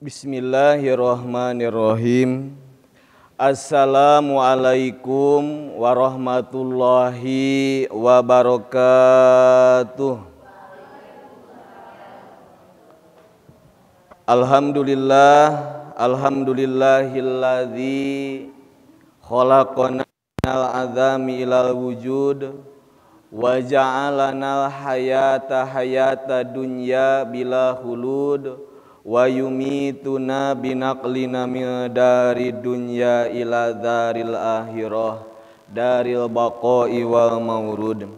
Bismillahirrahmanirrahim. Assalamualaikum warahmatullahi wabarakatuh. Alhamdulillah, alhamdulillahilladzi khalaqana al-azami ilal wujud wa ja'alana al-hayata hayata dunya bila hulud wa yumituna binaqlina min dari dunya ila daril akhirah daril baqa'i wal maurud.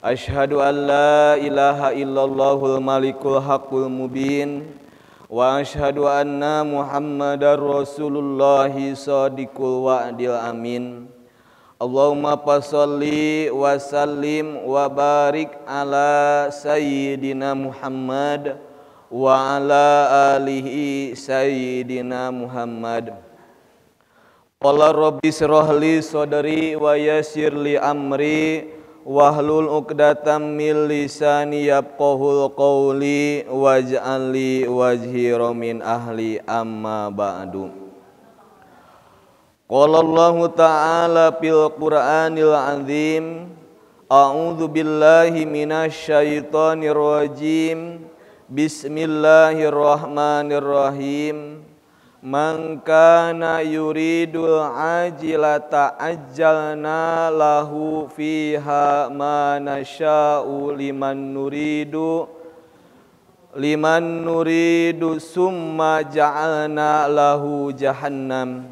Asyhadu an la ilaha illallahul malikul haqqul mubin wa asyhadu anna Muhammadar Rasulullahi shadiqul wa'dil amin. Allahumma shalli wa sallim wa barik ala sayyidina Muhammad wa ala alihi sayyidina Muhammad. Qala rabbi shrah li sadri wa yassir li amri wahlul 'uqdatam min lisani yafqahul qawli waj'al li wajhi min ahli amma ba'du. Qala Allahu ta'ala fil Qur'anil azim, a'udzu billahi minasy syaithanir rajim. Bismillahirrahmanirrahim. Man kana yuridul ajilata ajjalna lahu fiha ma nasya'u liman nuridu summa ja'alna lahu jahannam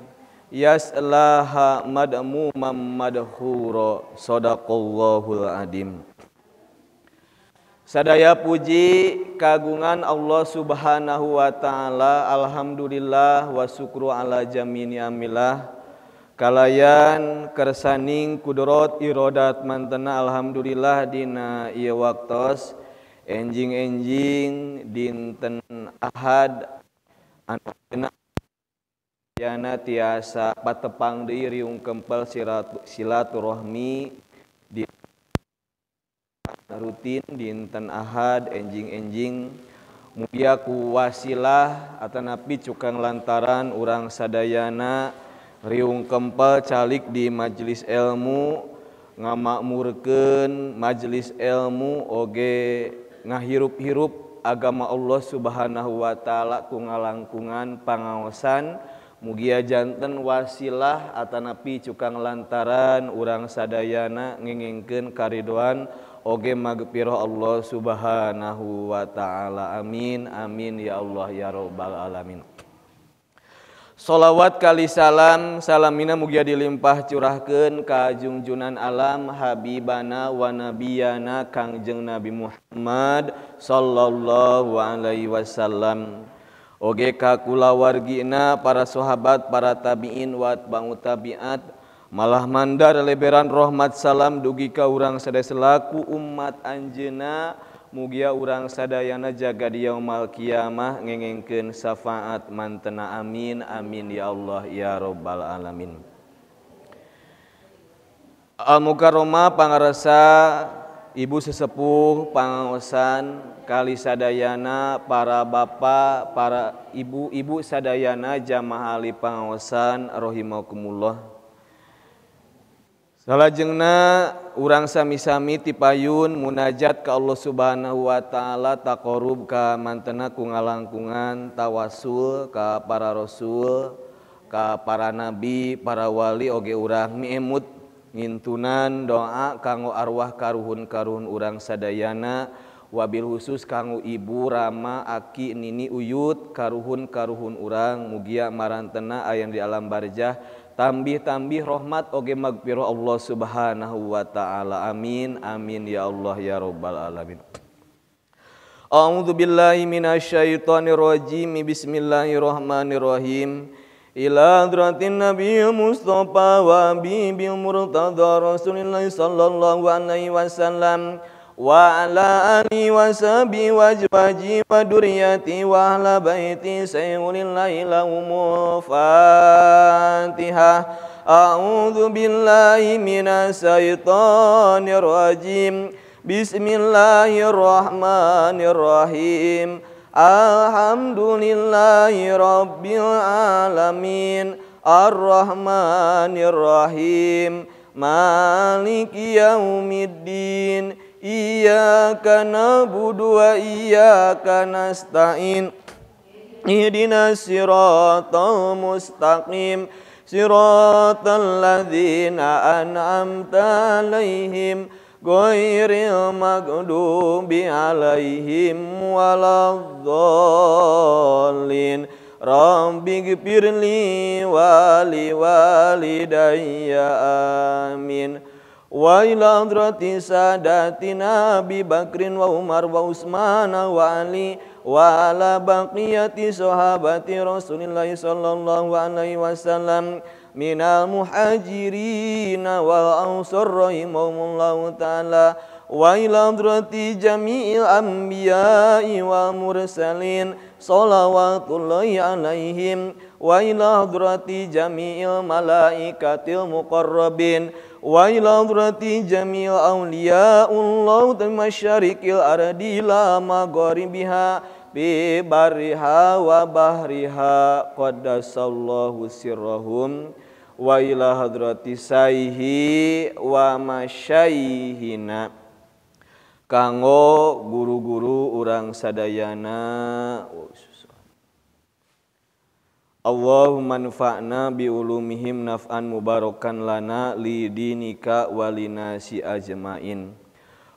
yaslaha madmuman madhura. Sadaqallahul adim. Sadaya puji kagungan Allah Subhanahu wa ta'ala. Alhamdulillah wa syukru ala jamini amillah. Kalayan kersaning kudrot irodat mantena alhamdulillah dina ieu waktos enjing-enjing dinten Ahad anu yana tiasa patepang deui riung kempel silaturahmi di rutin dinten Ahad enjing-enjing mugia ku wasilah atanapi cukang lantaran urang sadayana riung kempel calik di majelis ilmu ngamakmurkeun majelis ilmu oge ngahirup-hirup agama Allah Subhanahu wa ta'ala ku ngalangkungan pangaosan mugia janten wasilah atanapi cukang lantaran urang sadayana ngengengkeun karidoan oge magfirah Allah Subhanahu wa ta'ala. Amin amin ya Allah ya rabbal alamin. Sholawat kali salam salamina mugia dilimpah curahkeun ka junjunan alam habibana wa nabiyana Kangjeng Nabi Muhammad sallallahu alaihi wasallam. Oge ka kulawargina para sahabat, para tabiin wa atba'ut tabiat, malah mandar leberan rahmat salam dugi ka urang sadaya selaku umat anjeuna mugia urang sadayana jaga di yaumal kiamah ngengengkeun syafaat mantena. Amin amin ya Allah ya rabbal alamin. Al mukarromah pangaresa ibu sesepuh pangaosan kali sadayana para bapak para ibu-ibu sadayana jamaah ahli pangaosan rahimakumullah. Salajengna urang sami-sami tipayun munajat ka Allah Subhanahu wa ta'ala, taqarrub ka mantena ku ngalangkungan tawasul ka para rasul, ka para nabi, para wali oge urang miemut ngintunan doa kanggo arwah karuhun-karuhun urang sadayana, wabil khusus kanggo ibu, rama, aki, nini, uyut, karuhun-karuhun urang mugia marantena aya di alam barjah tambih-tambih rahmat oge magfirah Allah Subhanahu wa ta'ala. Amin amin ya Allah ya rabbal alamin. A'udzu billahi minasyaitonir rajim. Bismillahirrahmanirrahim. Ila hadratin Nabi Mustafa wa habibil murtada Rasulillah sallallahu alaihi wasallam wa ala alihi wa sahbihi wa azwaji wa duriyati wa ahla baiti sayyulillahi lahumul Fatihah. A'udzu billahi minasyaitonir rajim. Bismillahirrahmanirrahim. Alhamdulillahi rabbil alamin arrahmanir rahim maliki yaumiddin iyyaka na'budu wa iyyaka nasta'in ihdinas siratal mustaqim siratal ladzina an'amta 'alaihim ghairil maghdubi 'alaihim waladdallin. Rabbighfirli wa liwalidayya amin. Wa ila hadrati sadatina Abi Bakrin wa Umar wa Utsman wa Ali wa ala baqiyati sahabati Rasulillah sallallahu alaihi wasallam minal muhajirin wal ansar rahimahumullahu ta'ala wa ila hadrati jami'il anbiya'i wal mursalin salawatullahi alaihim wa ila hadrati jami'il malaikatil muqarrabin wa ila hadrati jami'il awliya'ullah masyariqil ardi ila magharibiha bi barriha wa bahriha qaddasallahu sirrahum wa ila hadrati saihi wa masyaihina kanggo guru-guru urang sadayana. Allahumma nfa'na bi ulumihim naf'an mubarakan lana li dinika wa linasi ajmain.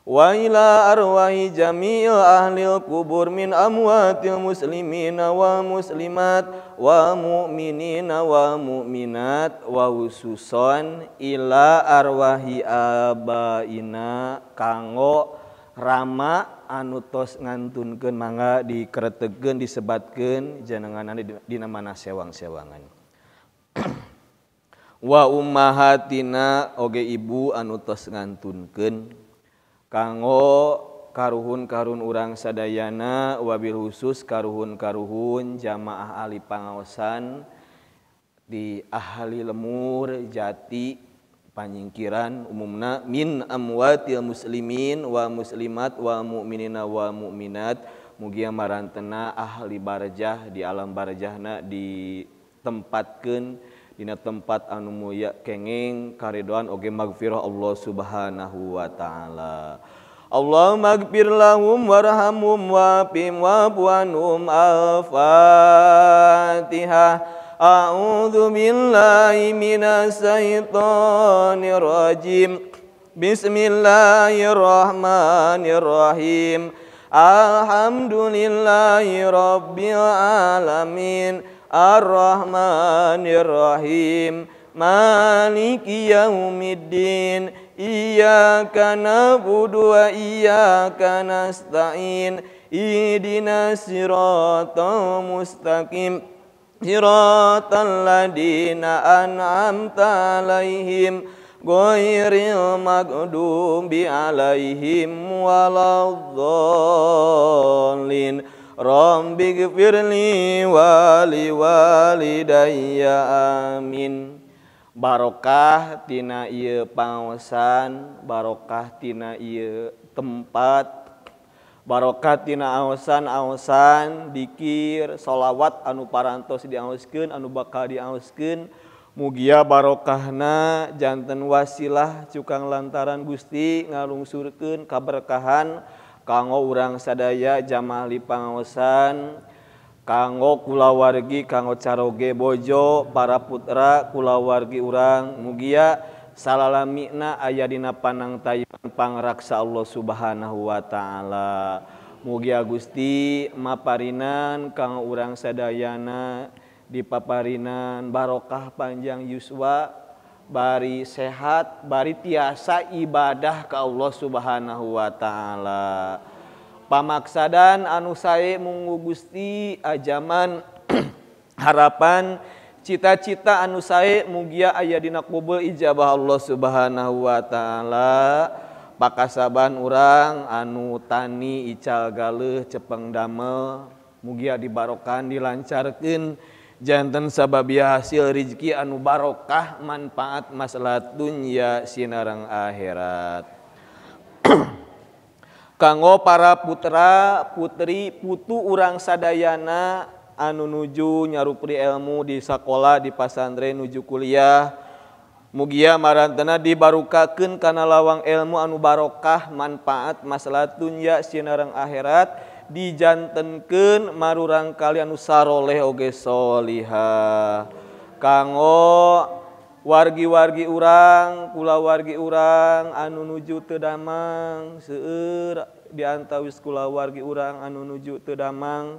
Wa ila arwahi jami'il ahlil kubur min amwatil muslimina wa muslimat wa mu'minina wa mu'minat wa khususan ila arwahi abaina kanggo rama anu tos ngantunkeun mangga dikeretegeun disebatkeun jenenganana dina mana sewang-sewangan. Wa ummahatina oge ibu anu tos ngantunkeun kanggo karuhun-karuhun urang sadayana wabil khusus karuhun-karuhun jamaah ahli pangaosan di ahli lemur jati panyingkiran umumna min amwatil muslimin wa muslimat wa mu'minina wa mu'minat mugia marantena ahli barjah di alam barjahna ditempatkeun dina tempat anu mulia kenging karidoan oge magfirah Allah Subhanahu wa taala. Allahumma gfir lahum warhamhum wa'afihim wa'fu anhum. Al-Fatihah. A'udzu billahi minasy syaithanir rajim. Bismillahirrahmanirrahim. Alhamdulillahi rabbil alamin arrahmanir rahim maliki yaumiddin iyyaka na'budu wa iyyaka nasta'in ihdinas siratal mustaqim siratal ladzina an'amta 'alaihim ghairil maghdubi 'alaihim waladdallin. Rabbighfirli wa liwalidayya amin. Barokah tina ieu pangaosan, barokah tina ieu tempat, barokah tina aosan-aosan dikir, solawat anu parantos diaoskeun, anu bakal diaoskeun. Mugia barokahna janten wasilah cukang lantaran Gusti ngalungsurkeun kaberkahan kanggo urang sadaya jamaah li pangaosan, kanggo kulawargi, kanggo caroge bojo, para putra kulawargi urang. Mugia salalamina aya dina panangtayan pangraksa Allah Subhanahu wa taala. Mugia Gusti maparinan kanggo urang sadayana dipaparinan barokah panjang yuswa, bari sehat, bari tiasa ibadah ka Allah Subhanahu wa taala. Pamaksadan anu sae munggu Gusti ajaman harapan cita-cita anu sae mugia aya dina kubul ijabah Allah Subhanahu wa taala. Pakasaban urang anu tani ical galeuh cepeng damel mugia dibarokan dilancarkeun janten sababia hasil rizki anu barokah manfaat maslahat dunya sinareng akhirat. Kanggo para putra putri putu urang sadayana anu nuju nyarupri ilmu di sakola di pasantren nuju kuliah, mugia marantena dibarukakeun kana lawang ilmu anu barokah manfaat masalah dunya sinareng akhirat, dijantenkeun marurang kali anu saroleh oge solihah. Kanggo wargi-wargi urang, kulawargi urang anu nuju teu damang, seueur di antawis kulawargi urang anu nuju teu damang,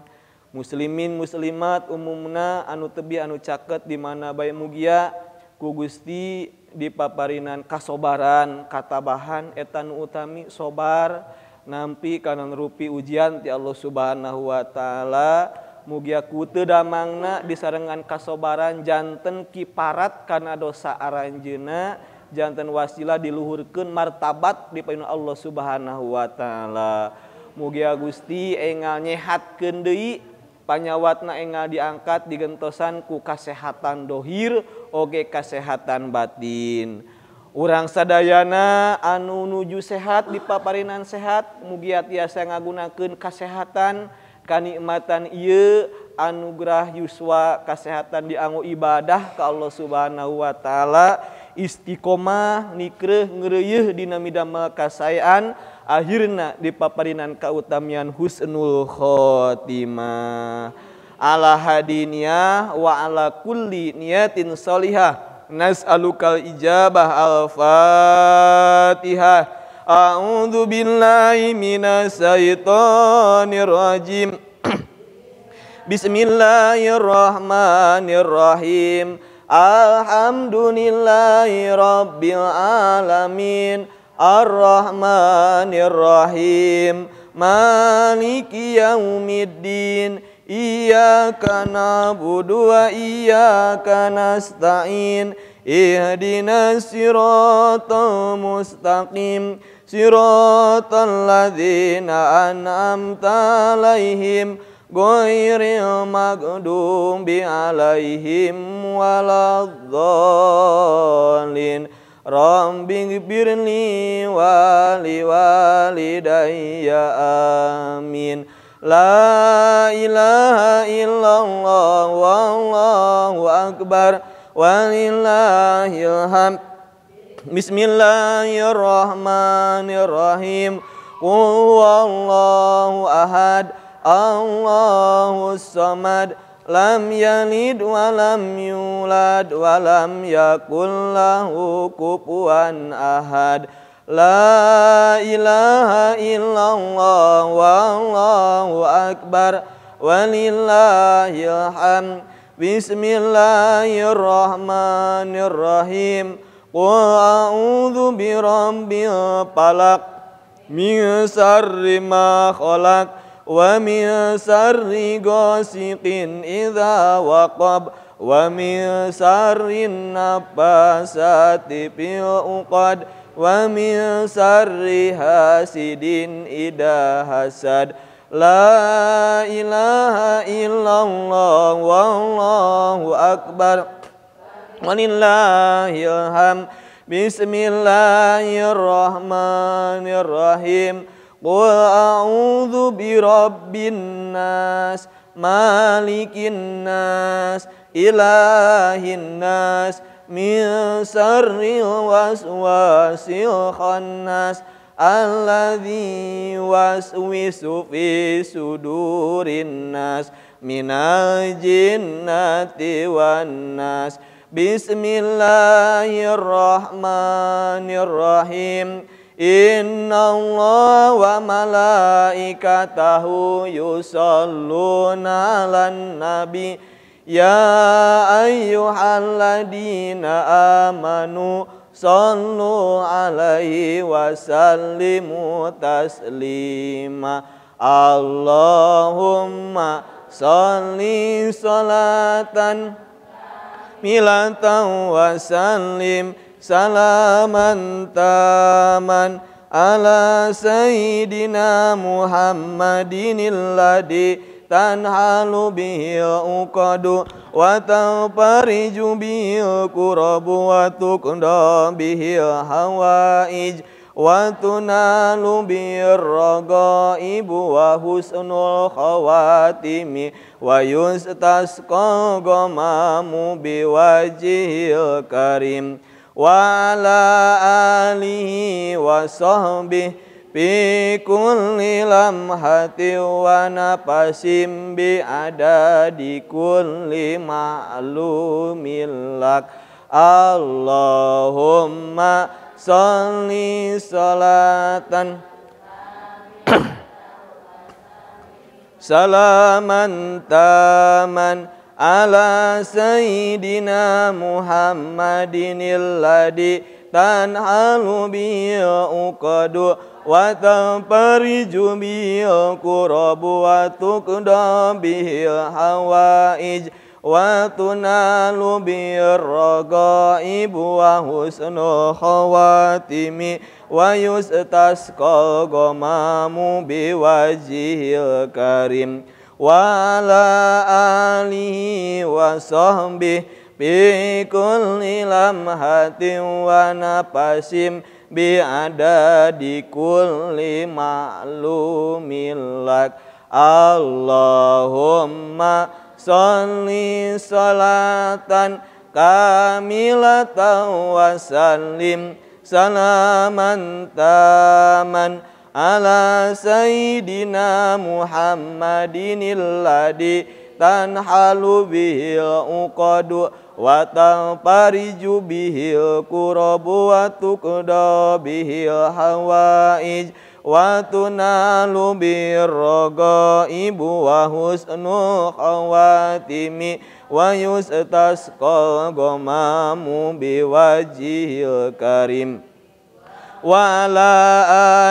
muslimin muslimat umumna anu tebih anu caket di mana bae mugia ku Gusti dipaparinan kasobaran, katabahan eta nu utami sobar nampi kana rupi ujian ti Allah Subhanahu wa taala. Mugia ku teu damangna disarengan kasobaran janten kiparat kana dosa aranjeuna, janten wasilah diluhurkeun martabat di payun Allah Subhanahu wa taala. Mugia Gusti engal nyehatkeun deui panyawatna, engal diangkat digentosan ku kasehatan dohir oge kasehatan batin. Urang sadayana anu nuju sehat dipaparinan sehat, mugia tiasa ngagunakeun kasehatan kanikmatan ieu anugerah yuswa kasehatan dianggo ibadah ka Allah Subhanahu wa taala, istiqomah nikreuh ngreuyeuh dina midamel kasaean, akhirna dipaparinan kautamian husnul khotimah. Ala hadiniyah wa ala kulli niyatin sholihah nas'alukal ijabah. Al-Fatihah. A'udzu billahi minasyaitonir rajim. Bismillahirrahmanirrahim. Alhamdulillahi rabbil alamin. Arrahmanirrahim. Maliki yaumiddin. Iyyaka na'budu wa iyyaka nasta'in. Ihdinas siratal mustaqim. Siratal ladzina an'amta 'alaihim ghairil maghdubi 'alaihim waladdallin. Rabbighfirli wa liwalidayya amin. La ilaha illallah wallahu akbar walillahil hamd. Bismillahirrahmanirrahim. Qul huwallahu ahad, Allahus samad, lam yalid wa lam yulad wa lam yakul lahu kufuwan ahad. La ilaha illallah wallahu akbar walillahil hamd. Bismillahirrahmanirrahim. Qul a'udzu birabbil falaq min syarri ma khalaq wa min syarri ghasiqin idza waqab wa min syarri naffasati fil 'uqad wa min syarri hasidin idza hasad. La ilaha illallah wallahu akbar walillahil hamd. Bismillahirrahmanirrahim. Qul a'udzu birabbin nas, malikin nas, ilahin nas, min syarril waswasil khannas, alladzi yuwaswisu fi sudurin nas, minal jinnati wan nas. Bismillahirrahmanirrahim. Innallaha wa malaikatahu yusholluna 'alan nabi ya ayyuhalladzina amanu shallu 'alaihi wa sallimu taslima. Allahumma shalli sholatan milatan wa sallim salaman taman ala sayyidina Muhammadin alladhi tanhalu bihil uqadu wa tanfariju bihil kurabu wa tuqda bihil hawaij wa tunalu birragaibu wa husnul khawatimi wa yustasqa ghamamu biwajhil karim wa ala alihi wa sahbihi fi kulli lamhatin wa nafasin bi adadi kulli ma'lumin lak. Allahumma sholli sholatan salaman taman ala sayyidina Muhammadin alladhi tanhalu bihi uqadu wa tanfariju bihi kurabu wa tuqda bihi hawaij wa tunalu bihi ragaibu wa husnul khawatimi wa yustasqal ghamamu biwajhil karim wa ala alihi wa sahbihi bi kulli lamhatin wa nafasin bi adadi kulli ma'lumin lak. Allahumma sholli sholatan kamilatan wa sallim salaman taman ala sayyidina Muhammadin alladhi tanhalu bihil uqadu wa tanfariju bihil kurabu wa tuqda bihil hawaij wa tunalu birragaibu wa husnul khawatimi wa yustasqal ghamamu biwajhil karim wa ala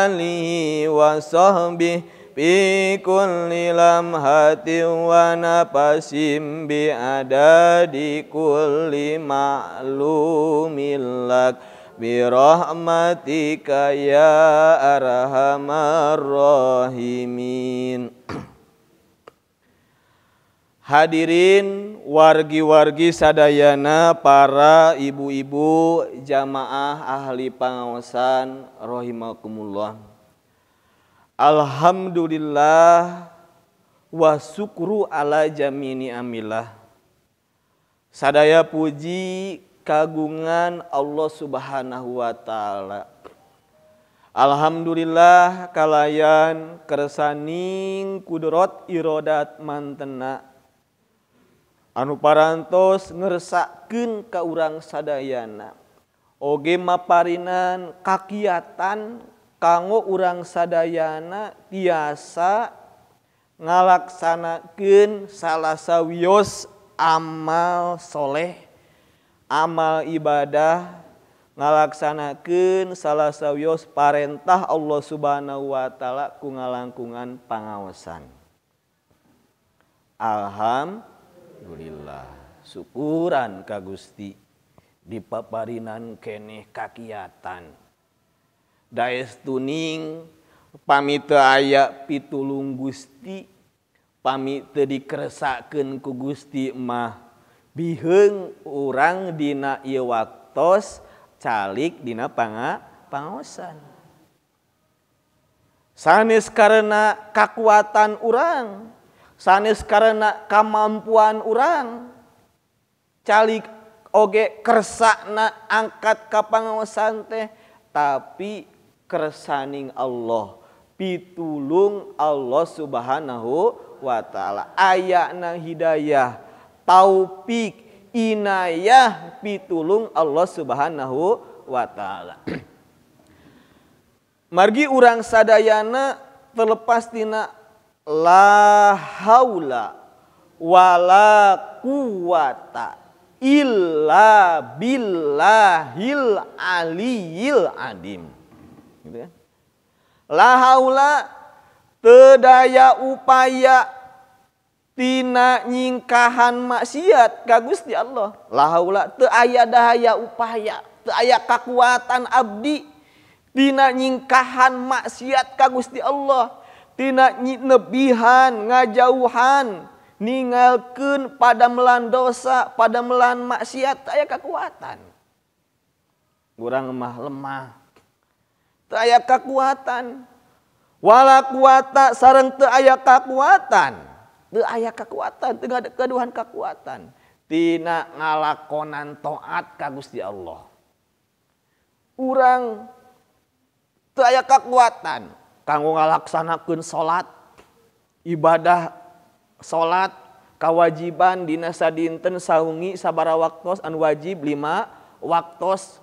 alihi wa sahbihi fi kulli lamhatin wa nafasin bi adadi kulli ma'lumin lak bi rahmatika ya arhamar rahimin. Hadirin wargi-wargi sadayana, para ibu-ibu jamaah ahli pangaosan rahimakumullah. Alhamdulillah wa syukru ala jamini amillah. Sadaya puji kagungan Allah Subhanahu wa taala. Alhamdulillah kalayan kersaning kudrot irodat mantena anu parantos ngersakeun ka urang sadayana. Oge maparinan kakiatan kanggo urang sadayana tiasa ngalaksanakeun salah sawios amal soleh, amal ibadah, ngalaksanakeun salah sawios parentah Allah Subhanahu wa taala ku ngalangkungan pangaosan. Alhamdulillah, syukuran ka Gusti dipaparinan keneh kakiatan. Daestuning pami teu aya pitulung Gusti, pami teu dikeresakeun ku Gusti mah biheung urang dina ieu waktos calik dina pangaosan. Sanes karena kakuatan urang, sanes karena kamampuan urang, calik oge kersakna angkat ka pangaosan teh, tapi kersaning Allah, pitulung Allah Subhanahu wa taala. Ayana hidayah, taufik, inayah, pitulung Allah Subhanahu wa taala. Margi urang sadayana terlepas tina la haula wala quwata illa billahil aliyil adim. Gitu kan? La haula teu daya upaya tina nyingkahan maksiat ka Gusti Allah. La haula teu aya daya upaya, teu aya kakuatan abdi tina nyingkahan maksiat ka Gusti Allah, tina nebihan ngajauhan ninggalkeun padamelan dosa, padamelan maksiat, teu aya kakuatan. Urang mah lemah. Teu aya kakuatan. Wala kuwata sareng teu aya kakuatan. Teu aya kakuatan, teu gaduhan kakuatan tina ngalakonan taat ka Gusti Allah. Urang teu aya kakuatan kanggo ngalaksanakeun salat, ibadah salat kawajiban dina sadinten sawengi sabaraha waktos anu wajib 5 waktos.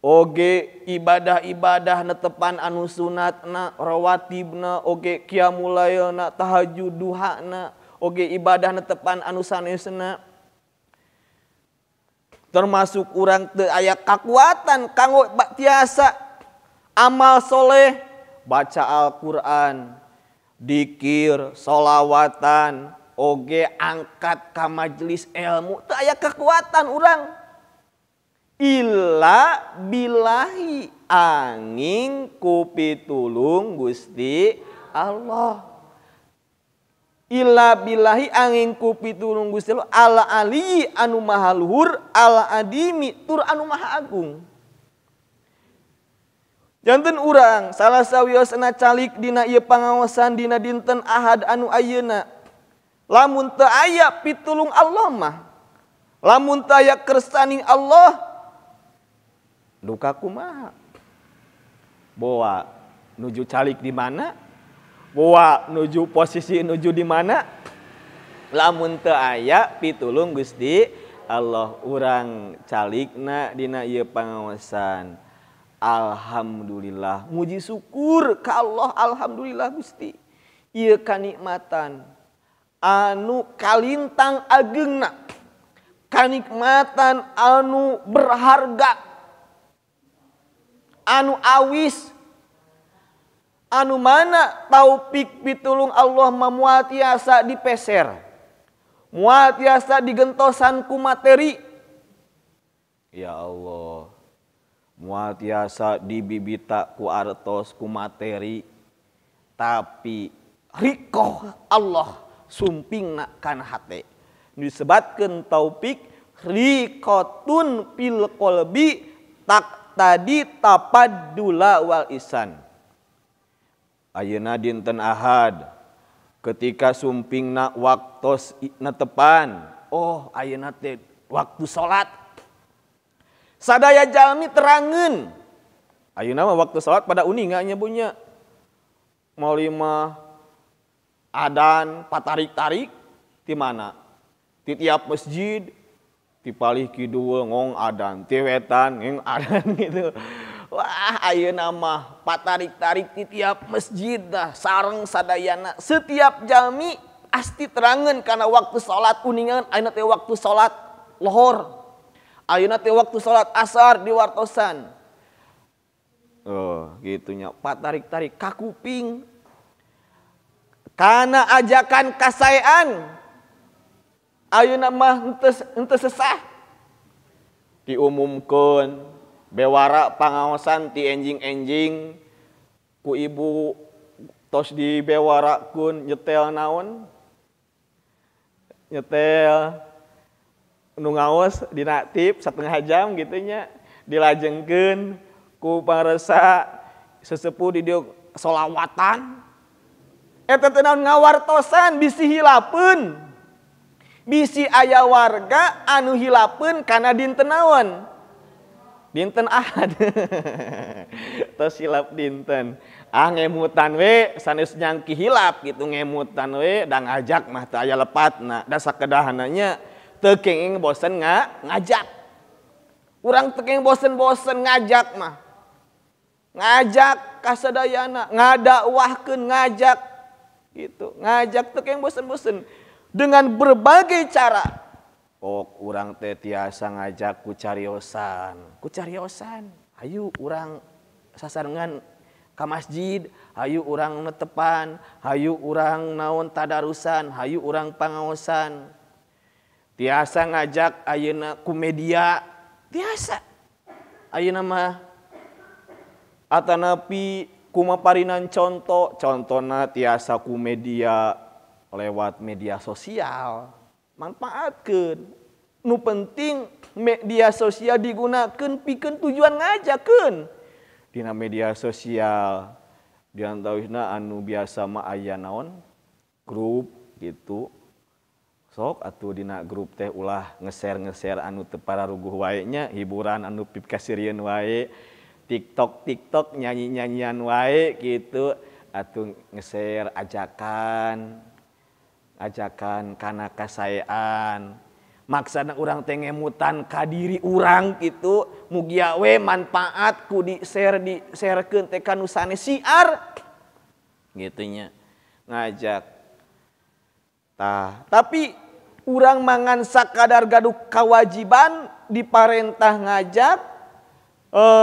Oge ibadah-ibadah netepan anu sunatna, rawatibna, oge qiyamul lailna, tahajud duhana, oge ibadah netepan anu sanesna. Termasuk urang teu aya kakuatan kanggo tiasa amal soleh, baca Al-Qur'an, dikir, solawatan, oge angkat ka majelis ilmu, teu aya kekuatan urang. Illa billahi angin ku pitulung Gusti Allah. Illa billahi angin ku pitulung Gusti Allah ala ali anu maha luhur, ala adimi tur anu maha agung. Janten urang salah sawiosna calik dina ieu pangaosan dina dinten Ahad anu ayeuna. Lamun teu aya pitulung Allah mah, lamun teu aya kersaning Allah, duka kumaha? Boa nuju calik di mana? Boa nuju posisi nuju di mana? Lamun teu aya pitulung Gusti Allah, urang calikna dina ieu pangaosan. Alhamdulillah, muji syukur ka Allah, alhamdulillah Gusti. Ieu kanikmatan anu kalintang ageungna, kanikmatan anu berharga, anu awis, anu mana taufik pitulung Allah mah moal tiasa dipeser, moal tiasa digentosan ku materi. Ya Allah, moal tiasa dibibita ku artos ku materi, tapi rikoh Allah sumpingna kana hate. Disebatkeun taufik rikotun fil qalbi tak tadi tapaddula wal isan. Ayeuna dinten Ahad ketika sumpingna waktos netepan, oh ayeuna teh waktu salat. Sadaya jalmi terangeun. Ayeuna mah waktu salat pada uninga nya punya. Mau lima adan patarik-tarik di mana? Di tiap masjid di palih kidul ngong adan, ti wetan ngong adan gitu. Wah, ayeuna mah patarik-tarik di tiap masjid dah sareng sadayana. Setiap jalmi asti terangeun kana waktu salat uningan ayeuna teh waktu salat lohor. Ayeuna teh waktu salat asar diwartosan. Oh, gitunya patarik-tarik kakuping. Kana ajakan kasaean. Ayeuna mah henteu sesah. Diumumkeun bewara pangaosan ti enjing-enjing ku ibu tos dibewarakeun nyetel naon? Nyetel nu ngaos dina tip setengah jam gitu nya dilajengkeun ku pangresa sesepuh di dieu solawatan. Eta teh naon ngawartosan bisi hilapeun. Bisi aya warga anu hilapeun kana dinten naon? Dinten Ahad. Tos hilap dinten. Ah ngemutan we sanes nyangki hilap gitu ngemutan we da ngajak mah teu aya lepatna da sakedahananya teu kenging bosen ngajak. Urang teu kenging bosen-bosen ngajak mah. Ngajak kasadayana, ngadakwahkeun ngajak gitu. Ngajak teu kenging bosen-bosen dengan berbagai cara. Oh, urang teh tiasa ngajak ku cariosan, ku cariosan. Hayu urang sasarengan ka masjid, hayu urang netepan, hayu urang naon tadarusan, hayu urang pangaosan. Tiasa ngajak ayeuna ku media, tiasa. Ayeuna mah atanapi kumaparinan contoh, contona tiasa ku media lewat media sosial. Manfaatkeun. Nu penting media sosial digunakeun pikeun tujuan ngajakeun. Dina media sosial diantawisna anu biasa mah aya naon grup gitu sok atuh dina grup teh ulah nge-share-nge-share anu teu pararuguh wae nya, hiburan anu pipkasirieun wae, TikTok nyanyi-nyanyian wae gitu atuh nge-share ajakan kana kasaean. Maksana urang teh ngemutan ka diri urang gitu mugia we manfaat ku di-share di-sharekeun teh ka nu sanes siar gitu nya ngajak. Tah, tapi urang mangan sakadar gaduh kewajiban diparentah ngajak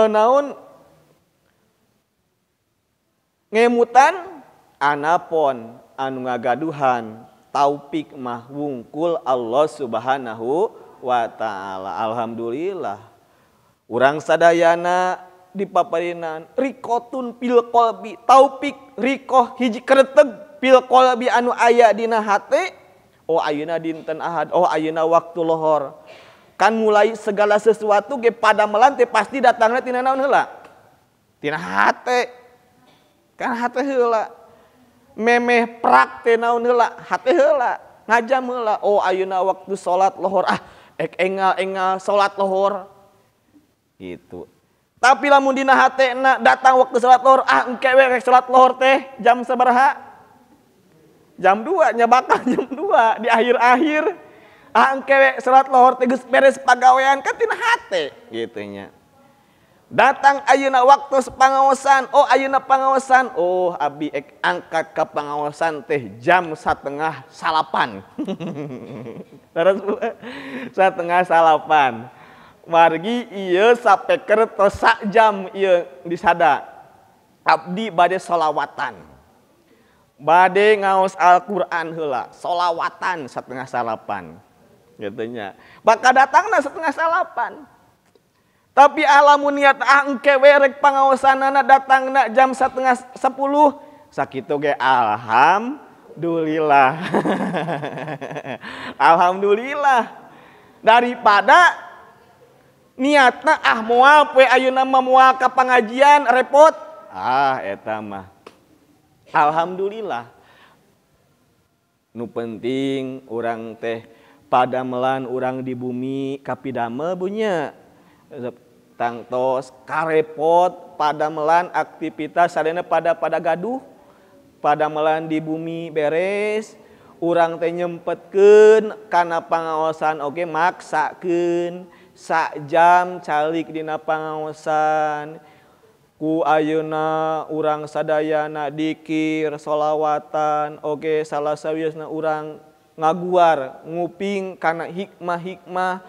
naon ngemutan anapon anu ngagaduhan taufik mah wungkul Allah Subhanahu wa ta'ala. Alhamdulillah urang sadayana dipaparinan rikotun fil qalbi, taufik rikoh hiji kreteg fil qalbi anu aya dina hate. Oh ayeuna dinten Ahad, oh ayeuna waktu lohor. Kan mulai segala sesuatu ge padamelan teh pasti datangna tina naon heula? Tina hate. Kan hate heula. Memeh prak teh naon heula? Hate heula, ngajam heula. Oh ayeuna waktu salat lohor, ah ek engal-engal salat lohor. Gitu. Tapi lamun dina hatena datang waktu salat lohor, ah engke we rek salat lohor teh jam sabaraha? Jam 2 nya bakal jam 2 di akhir-akhir. Ah engke we salat lohor teh geus beres pagawean kan tina hate gitu nya. Datang ayeuna waktu pangaosan, oh ayeuna pangaosan, oh abi ek angkat ka pangaosan teh jam 8:30. Terus 8:30. Margi ieu sapeker tos sak jam ieu disada. Abdi bade solawatan. Bade ngaos Al-Qur'an heula, solawatan 8:30. Gitu nya. Bakal datangna 8:30. Tapi alamun niat ah engke we rek pangaosanana datangna jam 9:30 sakitu ge alhamdulillah. Alhamdulillah. Daripada niatna ah moal poe ayeuna mah moal ka pangajian repot. Ah eta mah. Alhamdulillah. Nu penting urang teh padamelan urang di bumi kapidamel bunya. Tangtos karepot padamelan aktivitas sadayana pada gaduh padamelan di bumi beres urang teh nyempetkeun kana pangaosan oge maksakeun sak jam calik dina pangaosan ku ayeuna urang sadayana dikir solawatan oge salah sawiosna urang ngaguar nguping kana hikmah-hikmah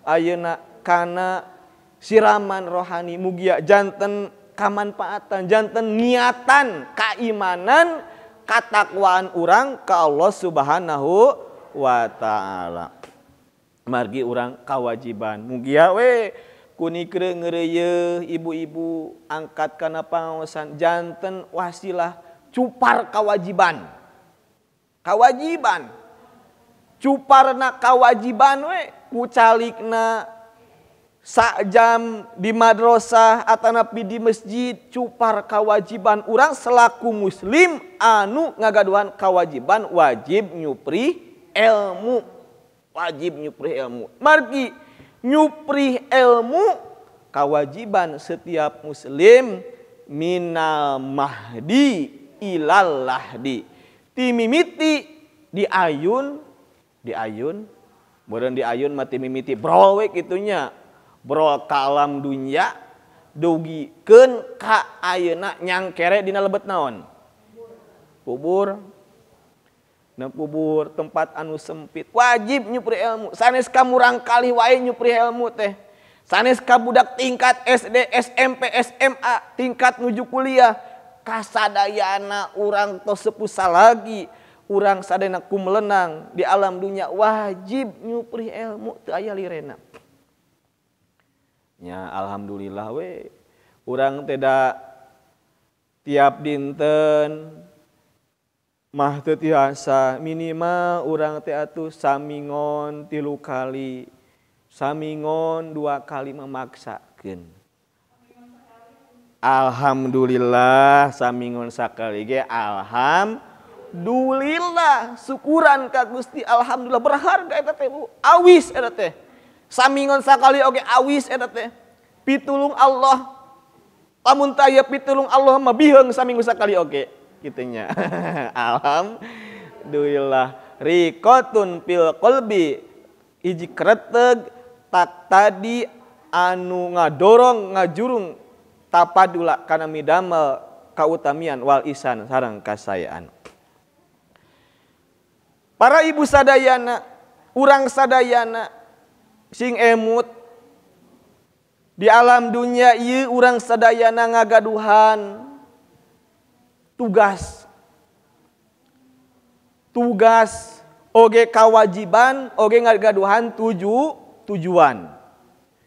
ayeuna kana siraman rohani mugia janten kamanfaatan janten niatan keimanan katakwaan urang ka Allah Subhanahu wa ta'ala. Margi urang kawajiban mugia we kunikre ngeureuyeun ibu-ibu angkat kana pangaosan janten wasilah cupar kawajiban. Kawajiban cuparna kawajiban we ku calikna sak jam di madrasah atanapi di masjid cupar kewajiban urang selaku muslim anu ngagaduhan kewajiban wajib nyupri ilmu, wajib nyupri ilmu. Margi nyupri ilmu kewajiban setiap muslim minal mahdi ilal lahdi. Timimiti diayun, diayun, meureun diayun mah timimiti brol we kitunya. Bro ka alam dunya dugikeun ka ayeuna nyangkere dina lebet naon? Kubur. Na kubur tempat anu sempit. Wajib nyupri ilmu. Sanes ka murangkalih wae nyupri ilmu teh. Sanes ka budak tingkat SD, SMP, SMA, tingkat nuju kuliah. Kasadayana urang tos sepuh salagi, urang sadayana kumelenang di alam dunya wajib nyupri ilmu teu aya lirena. Ya alhamdulillah we urang tidak tiap dinten mah teu tiasa minimal urang teh atuh samingon 3 kali samingon 2 kali memaksakeun. Alhamdulillah samingon sakali ge alhamdulillah syukuran ka Gusti alhamdulillah berharga eta teh Bu awis eta teh samingon sakali oge awis eta teh pitulung Allah lamun taya pitulung Allah mah biheung saminggu sakali oge kitu nya. Alhamdulillah riqatun fil qalbi hiji kreteg tak tadi anu ngadorong ngajurung tapadula kana midamel kautamian wal isan sareng kasayaan. Para ibu sadayana, urang sadayana sing emut di alam dunia ieu urang sadayana ngagaduhan tugas. Tugas oge kawajiban oge ngagaduhan tujuan.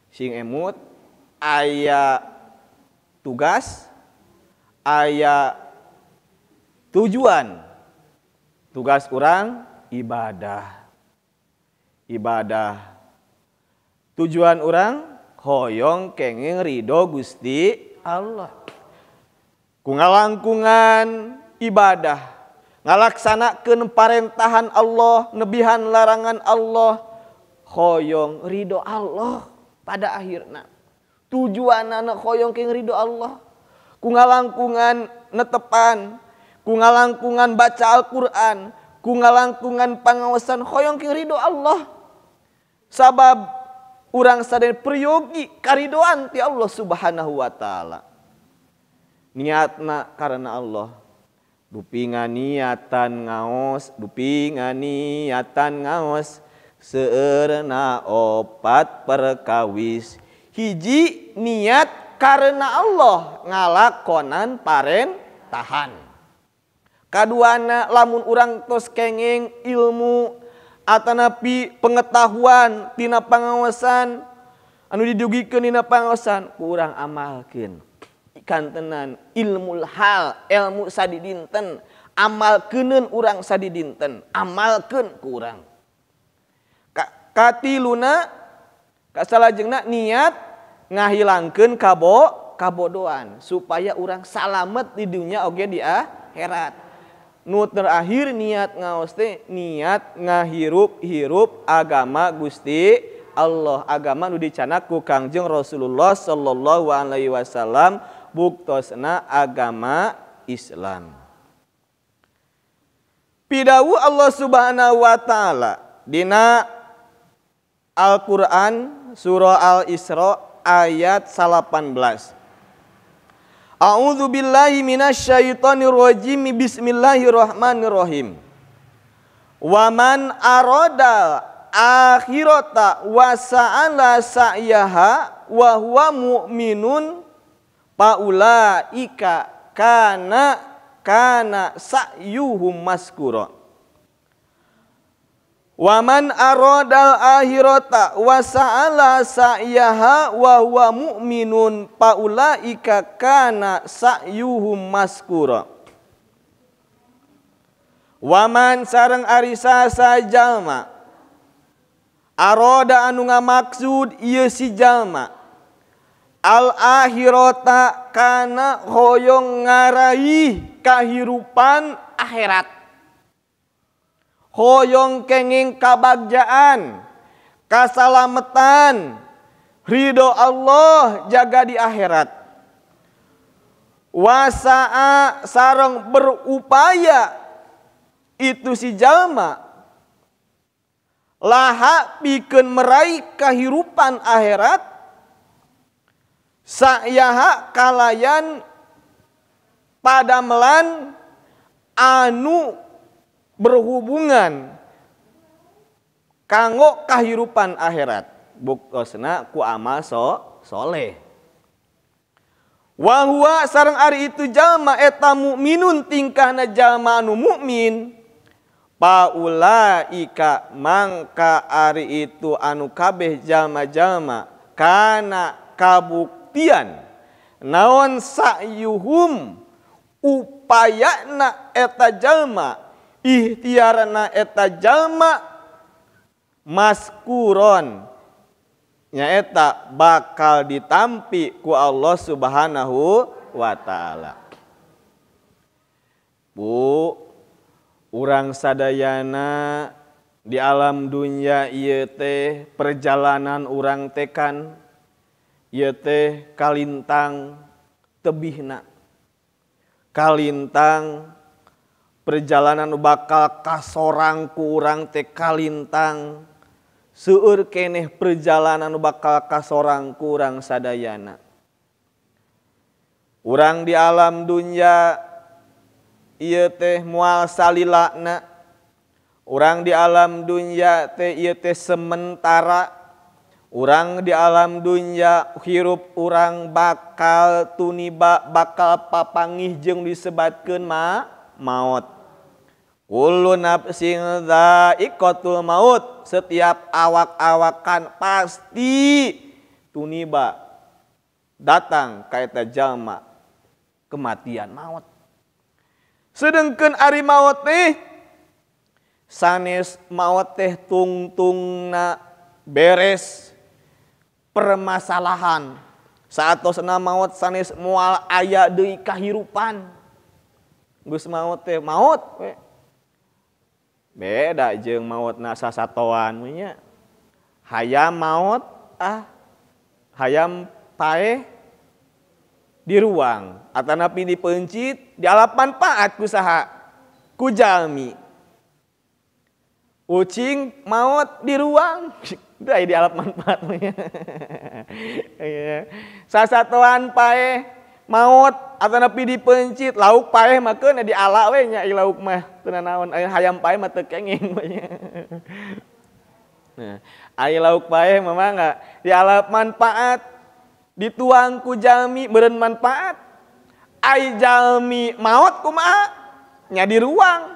Sing emut aya tugas, aya tujuan. Tugas urang ibadah. Ibadah. Tujuan urang hoyong kenging ridho Gusti Allah. Ku ngalangkungan ibadah, ngalaksanakeun parentahan Allah, nebihan larangan Allah, hoyong ridho Allah pada akhirna. Tujuanana hoyong keng ridho Allah. Ku ngalangkungan netepan, ku ngalangkungan baca Al-Qur'an, ku ngalangkungan pangaosan hoyong keng ridho Allah. Sabab urang sadaya priyogi karidoan ti Allah Subhanahu wa taala. Niatna karena Allah. Dupi nganiatan ngaos, dupi nganiatan ngaos, seueurna opat perkawis. Hiji niat karena Allah ngalakonan parentahan. Kaduana lamun urang tos kenging ilmu atanapi pengetahuan tina pangaosan anu didugikeun dina pangaosan ku urang amalkeun. Kantenan ilmul hal, ilmu sadidinten, amalkeuneun urang sadidinten, amalkeun ku urang. Katiluna kasalajengna niat ngahilangkeun kabodohan supaya urang salamet di dunia oge di akhirat. Nu terakhir niat ngaos teh niat ngahirup-hirup agama Gusti Allah, agama nu dicanak ku Kangjeng Rasulullah sallallahu alaihi wasallam buktosna agama Islam. Pidawu Allah Subhanahu wa taala dina Al-Qur'an surah Al-Isra ayat 18. A'udzu billahi minasyaitonir rajim. Bismillahirrahmanirrahim. Wa man arada akhirata wa sa'ala sa'yaha wa huwa mu'minun faulaika kana sa'yuhum maskura. Wa man aradal akhirata wa sa'ala sa'yaha wa huwa mu'minun faulaika kana sa'yuhum maskura. Wa man sareng ari saha jalma aroda anu ngamaksud ieu si jalma al akhirata kana hoyong ngaraih kahirupan akhirat, hoyong kenging kabagjaan, kasalametan, ridho Allah jaga di akhirat. Wasaa sareng berupaya itu si jalma laha pikeun meraih kahirupan akhirat, sa'yaha kalayan padamelan anu berhubungan kanggo kahirupan akhirat, buktosna ku amal soleh. Wa huwa sareng ari itu jalma eta mukminun tingkahna jalma anu mukmin, paulaika mangka ari itu anu kabeh jalma-jalma kana kabuktian naon sa'yuhum upayana eta jalma, ikhtiarna eta jalma maskuron nyaeta bakal ditampi ku Allah Subhanahu wa taala. Bu, urang sadayana di alam dunya ieu teh perjalanan urang teh kan ieu teh kalintang tebihna. Kalintang perjalanan bakal kasorang ku urang teh kalintang seueur keneh perjalanan bakal kasorang ku urang sadayana. Urang di alam dunya ieu teh moal salilana. Urang di alam dunya teh ieu teh sementara. Urang di alam dunya hirup urang bakal tuniba bakal papangih jeung disebatkeun maot. Kullu nafsin dha'iqatul maut. Setiap awak-awakan pasti tuniba datang ka eta jalma kematian maut. Sedengkeun ari maut teh sanes maut teh tungtungna beres permasalahan. Saatosna maut sanes moal aya deui kahirupan. Geus maut teh maut we. Beda jeung mautna sasatoan we nya. Hayam maut ah hayam paeh di ruang atanapi dipeuncit dialap manfaat ku saha? Ku jalmi. Ucing maut di ruang da dialap manfaat we nya. Sasatoan paeh maut atanapi dipeuncit lauk paeh mah keun diala we nya ieu lauk mah teu nanaon aya hayam paeh mah teu kenging we nya. Nah, aya lauk paeh mah mangga dialap manfaat dituang ku jalmi meureun manfaat. Ai jalmi maot kumaha? Nya di ruang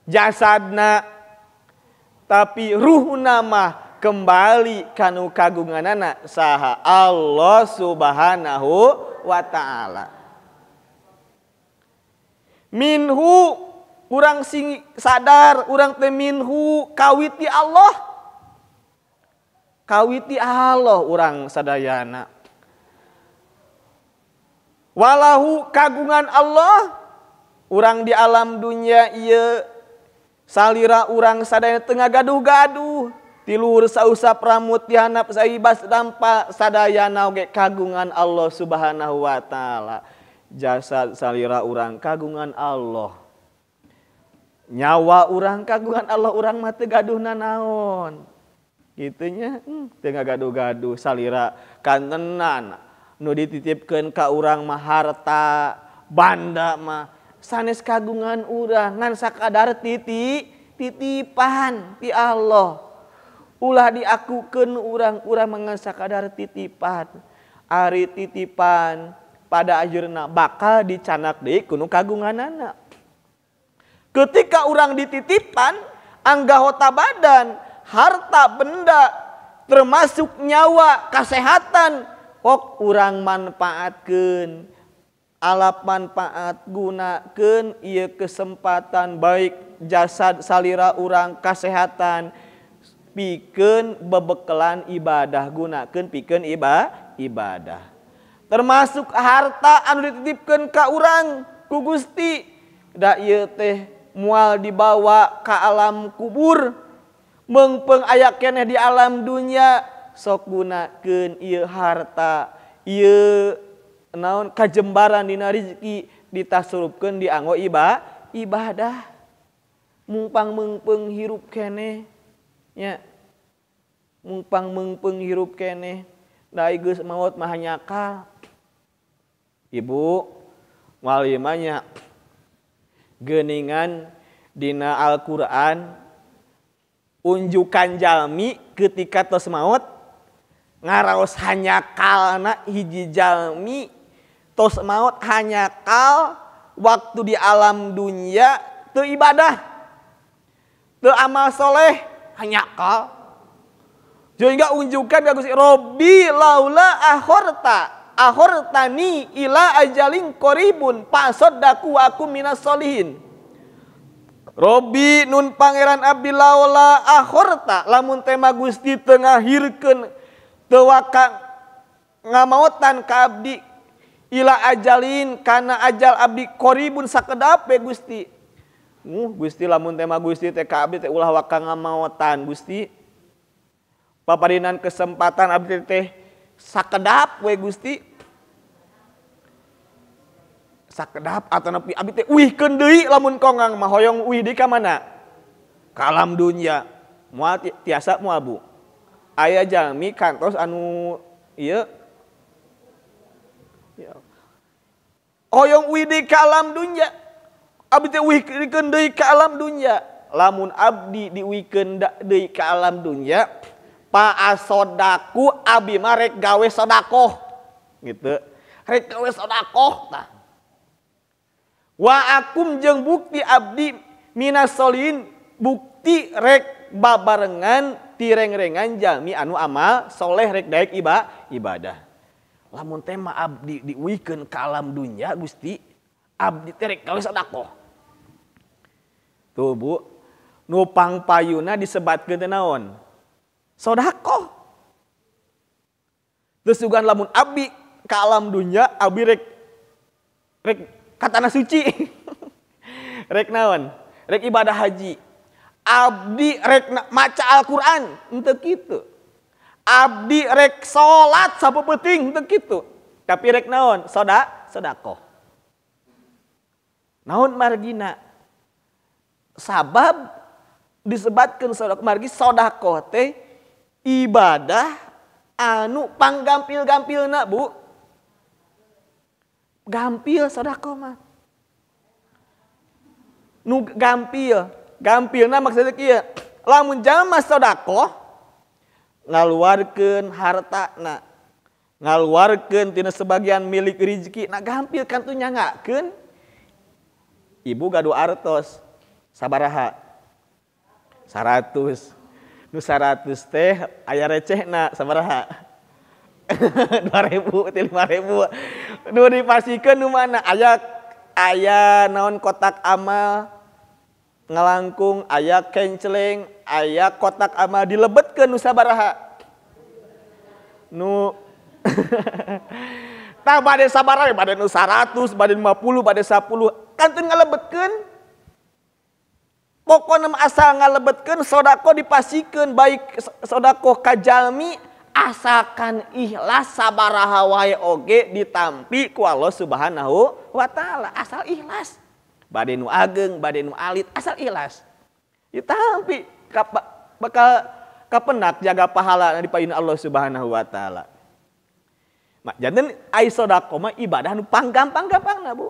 jasadna tapi ruhna mah kembali kanu kagunganana saha? Allah Subhanahu wa taala. Minhu urang sing sadar urang teh minhu kawiti Allah. Kawiti Allah urang sadayana. Walahu kagungan Allah urang di alam dunya ieu salira urang sadayana teu ngagaduh-gaduh tiluhur sausap ramut dihanap saibas dampa sadayana oge kagungan Allah Subhanahu wa taala. Jasad salira urang kagungan Allah. Nyawa urang kagungan Allah, urang mah teu gaduh nanaon. Kitu nya teu ngagaduh-gaduh salira kantenan nu dititipkeun ka urang mah harta banda mah sanes kagungan urang ngan sakadar titipan ti Allah. Ulah diakukeun urang, urang mah ngan sakadar titipan. Ari titipan pada akhirna bakal dicanak deui ku nu kagunganana. Ketika urang dititipan anggota badan, harta benda termasuk nyawa, kesehatan, kok urang manfaatkeun. Alap manfaat gunakeun ieu kesempatan baik jasad salira urang kesehatan pikeun bebekelan ibadah, gunakeun pikeun ibadah. Termasuk harta anu dititipkeun ka urang ku Gusti da ieu teh moal dibawa ka alam kubur meungpeung aya keneh di alam dunya sok gunakeun ieu harta ieu naon kajembaran dina rezeki ditasurupkeun dianggo ibadah. Mungpang meungpeung hirup keneh nya, mungpang meungpeung hirup keneh da geus maot mah nyakal. Ibu walimanya geuningan dina Al-Qur'an unjukan jalmi ketika tos maot ngaraos hanyakalna hiji jalmi tos maot hanyakal waktu di alam dunia teu ibadah teu amal soleh hanyakal. Sehingga unjukan ka Gusti Robbi laula akhorta akhortani ila ajalin qaribun fasaddaku aku minas solihin. Robbi nun pangeran abdi laula akhorta lamun tema Gusti teu ngahirkeun teu waka ngamaotan ka abdi Ila ajalin kana ajal abdi qoribun sakedap we Gusti. Gusti lamun teh mah Gusti teh ka abdi teh ulah waka ngamaotan Gusti. Paparinan kesempatan abdi teh sakedap we Gusti. Sakedap atanapi abdi teh uihkeun deui lamun kongang mah hoyong uih deui ka mana? Ka alam dunya. Moal tiasa moal Bu. Aya jalmi kantos anu ieu ya. Hoyong uih deui ka alam dunya. Abdi teh uihkeun deui ka alam dunya. Lamun abdi diuihkeun deui ka alam dunya, paasodaku abdi mah rek gawe sodakoh gitu. Rek gawe sodakoh tah. Wa akum jeung bukti abdi minasolin bukti rek babarengan tireng-rengan jalmi anu amal soleh rek daek ibadah. Lamun teh mah abdi diuihkeun ka alam dunya Gusti, abdi teh rek gawe sodakoh. Tuh Bu, nu pangpayuna disebatkeun teh naon? Sodakoh. Terus juga lamun abdi ka alam dunya abdi rek rek ka tanah suci. Rek naon? Rek ibadah haji. Abdi rek maca Al-Qur'an, henteu kitu. Abdi rek salat sapeupeting henteu kitu. Tapi rek naon? Sodakoh. Naon margina? Sabab disebatkeun sodakoh margi sodakoh teh ibadah anu panggampil-gampilna Bu. Gampil sodakoh mah. Nu gampil, gampilna maksudna kieu. Lamun jalma sodakoh ngaluarkeun hartana, ngaluarkeun tina sebagian milik rizki, nah gampil kan tuh nyangakeun. Ibu gaduh artos sabaraha? 100. Nu 100 teh aya recehna sabaraha? 2000 ti 5000. Nu dipasikeun nu mana? Aya aya naon kotak amal ngalangkung, aya kenceleng, aya kotak amal dilebetkeun nu sabaraha? Nu tah bade sabaraha? Bade nu 100, bade 50, bade 10. Kantun ngalebetkeun. Pokona mah asal ngalebetkeun sodakoh dipasikeun baik sodakoh ka jalmi asalkan ikhlas sabaraha wae oge ditampi ku Allah Subhanahu wa taala, asal ikhlas. Bade nu ageng, bade nu alit, asal ikhlas. Ditampi bakal kapenak jaga pahala di payun Allah Subhanahu wa taala. Mak janten ai sodakoh mah ibadah nu panggampang-gampangna Bu.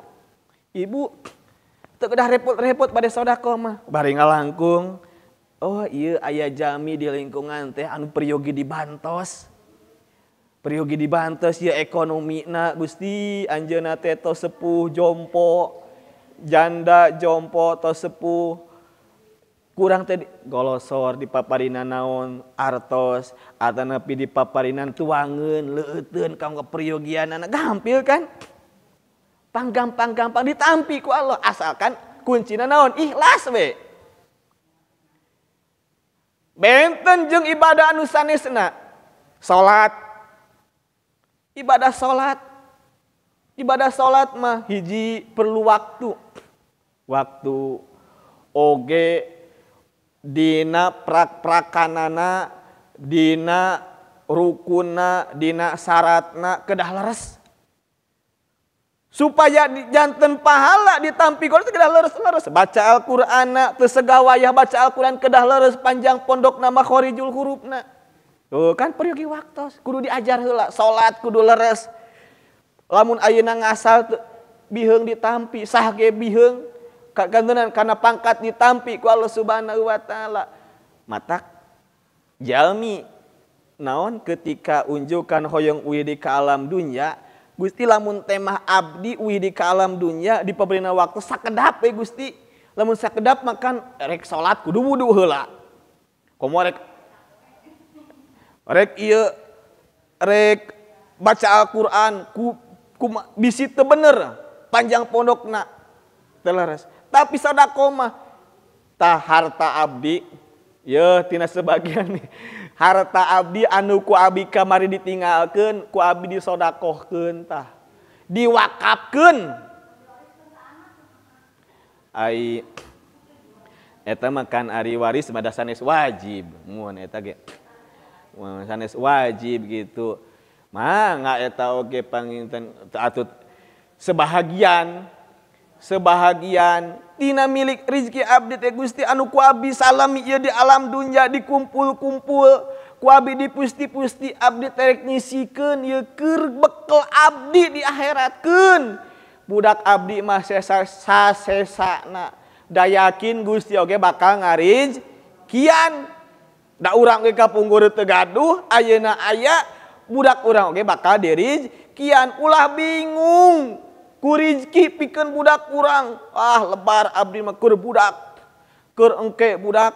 Ibu teu kedah repot-repot bade sodakoh mah, bari ngalangkung. Oh iya aya jalmi di lingkungan teh anu peryogi dibantos. Peryogi dibantos ya ekonomina Gusti anjeunna teh tos sepuh jompo, janda jompo tos sepuh. Kurang teh golosor dipaparinan naon artos atanapi dipaparinan tuangeun leuteun kanggo peryogianana gampil kan? Panggampang-gampang ditampi ku Allah asalkan kuncina naon ikhlas we. Benten jeung ibadah anu sanesna. Salat. Ibadah salat. Ibadah salat mah hiji perlu waktu. Waktu oge dina prak-prakanana, dina rukunna, dina syaratna kedah leres. Supaya janten pahala ditampi ku kedah leres-leres. Baca Al-Qur'anna teu segawayah baca Al-Qur'an kedah leres panjang pondokna makhorijul hurufna. Tuh kan peryogi waktos kudu diajar heula salat kudu leres. Lamun ayeuna ngasal biheung ditampi sah ge biheung kantenan kana pangkat ditampi ku Allah Subhanahu wa taala. Matak jalmi naon ketika unjukan hoyong uih di ka alam dunya Gusti lamun temah abdi uih di ka alam dunya dipabarina waktu sakedap we Gusti. Lamun sakedap makan rek salat kudu wudu heula. Komo rek rek ieu rek baca Al-Qur'an ku bisi teu bener panjang pondokna teu leres. Tapi sedekah mah tah harta abdi yeuh tina sebagian nih. Harta abdi anu ku abdi kamari ditinggalkeun ku abdi disodakohkeun tah. Diwakafkeun. Ai eta mah kan ari waris mah sanes wajib. Mun eta ge sanes wajib gitu. Mangga eta oge panginten atut sebahagian tina milik rizki abdi teh Gusti anu ku abdi salami ieu di alam dunya dikumpul-kumpul ku abdi dipusti-pusti abdi terek nyisikeun ieu keur bekel abdi di akhiratkeun budak abdi mah sesa-sesana da yakin Gusti oge bakal ngarizkian da urang ge kapungkur teu gaduh ayeuna aya budak urang oge bakal dirizkian ulah bingung ku rizki pikeun budak urang ah lebar abdi mah keur budak keur engke budak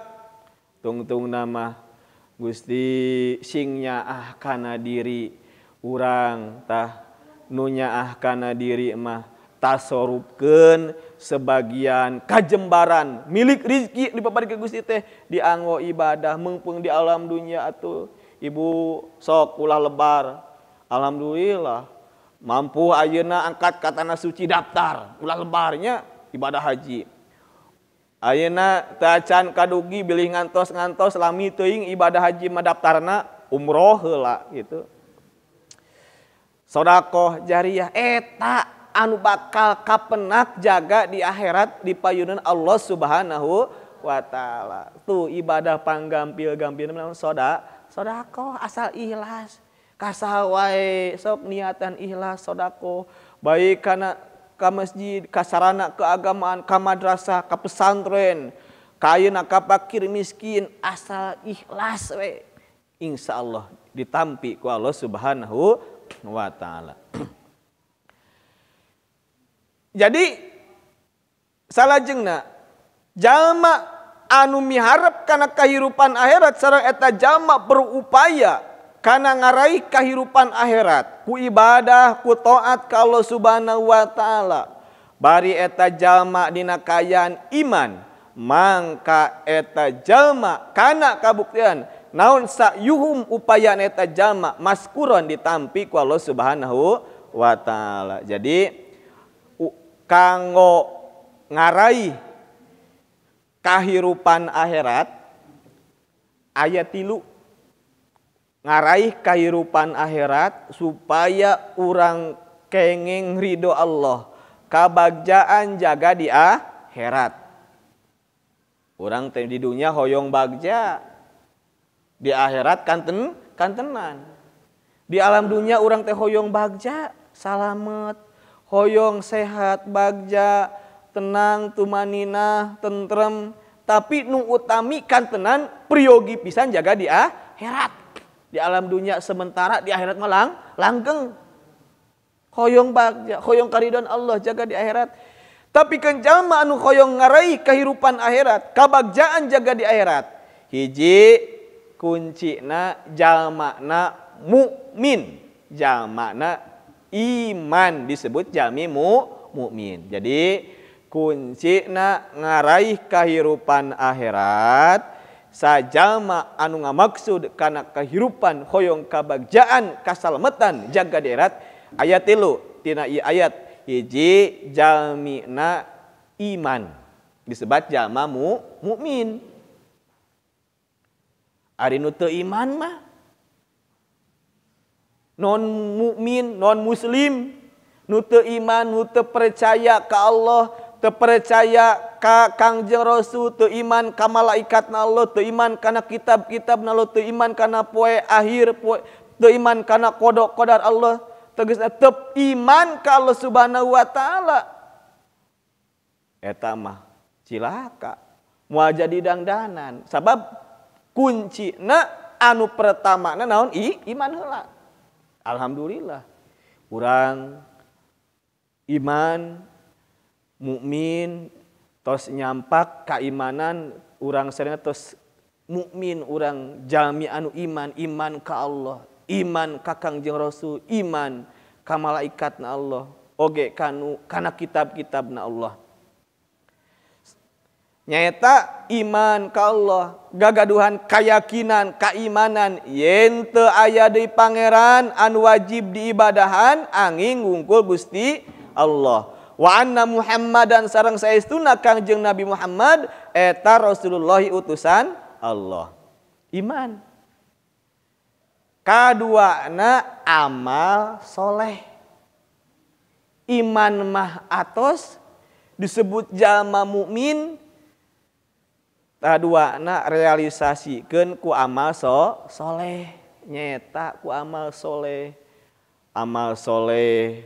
tungtungna mah Gusti sing nyaah kana diri urang tah nu nyaah kana diri mah tasorupkeun sebagian kajembaran milik rizki dipaparikeun Gusti teh dianggo ibadah meungpeung di alam dunya atuh ibu sok ulah lebar alhamdulillah mampu ayeuna angkat ka tanah suci daftar ulah lebarnya ibadah haji ayeuna teu acan kadugi bilih ngantos-ngantos lami teuing ibadah haji mah daftarna umroh heula gitu sedekah jariah eta anu bakal kapenak jaga di akhirat di payunan Allah Subhanahu wa taala tuh ibadah panggampil-gampil naon sedekah asal ikhlas kasaha wae sok niatan ikhlas sedekah baik kana ka masjid ka sarana keagamaan ka madrasah ka pesantren ka ayeuna ka fakir miskin asal ikhlas we insyaallah ditampi ku Allah Subhanahu wa taala. Jadi salajengna jalma anu miharep kana kahirupan akhirat sareng eta jalma berupaya kana ngaraih kahirupan akhirat ku ibadah ku taat ka Allah Subhanahu wa taala bari eta jalma dina kaayaan iman mangka eta jalma kana kabuktian naon sayuhum upayana eta jalma maskuron ditampi ku Allah Subhanahu wa taala. Jadi kanggo ngaraih kahirupan akhirat aya 3 ngaraih kahirupan akhirat supaya urang kenging ridho Allah kabagjaan jaga di akhirat. Urang teh di dunia hoyong bagja di akhirat kanten kantenan. Di alam dunia urang teh hoyong bagja salamet hoyong sehat bagja tenang tumaninah tentrem tapi nu utami kantenan priyogi pisan jaga di akhirat. Di alam dunia sementara di akhirat mah langgeng. Hoyong bagja hoyong karidon Allah jaga di akhirat. Tapi kan jalma anu hoyong ngaraih kehidupan akhirat kabagjaan jaga di akhirat hiji kuncina jalmana mukmin jalmana iman disebut jalmi mukmin. Jadi kuncina ngaraih kehidupan akhirat sajalma anu ngamaksud kana kehidupan hoyong kabagjaan kasalametan jaga di akhirat ayat 3 tina ieu ayat hiji jalmina iman disebut jalma mukmin. Ari nu teu iman mah non mukmin non muslim nu teu iman nu teu percaya ka Allah teu percaya ka Kangjeng Rasul teu iman ka malaikatna Allah teu iman kana kitab-kitabna Allah teu iman kana poe akhir poe teu iman kana qada qadar Allah tegasna teu iman ka Allah Subhanahu wa taala eta mah cilaka moal jadi dangdanan sabab kuncina anu pertamana naon iman heula. Alhamdulillah urang iman mukmin tos nyampak keimanan urang sareng tos mukmin urang jalmi anu iman iman ka Allah iman ka Kangjeng Rasul iman ka malaikatna Allah oge kanu kana kitab-kitabna Allah. Nyaeta iman ka Allah, gagaduhan kayakinan, kaimanan yen teu aya deui pangeran anu wajib diibadahan angin wungkul Gusti Allah. Wa anna Muhammadan sareng saestuna Kangjeng Nabi Muhammad eta Rasulullah utusan Allah. Iman. Kaduana amal soleh. Iman mah atos disebut jalma mukmin. Kaduana realisasikeun ku amal soleh. Nyeta ku amal soleh. Amal soleh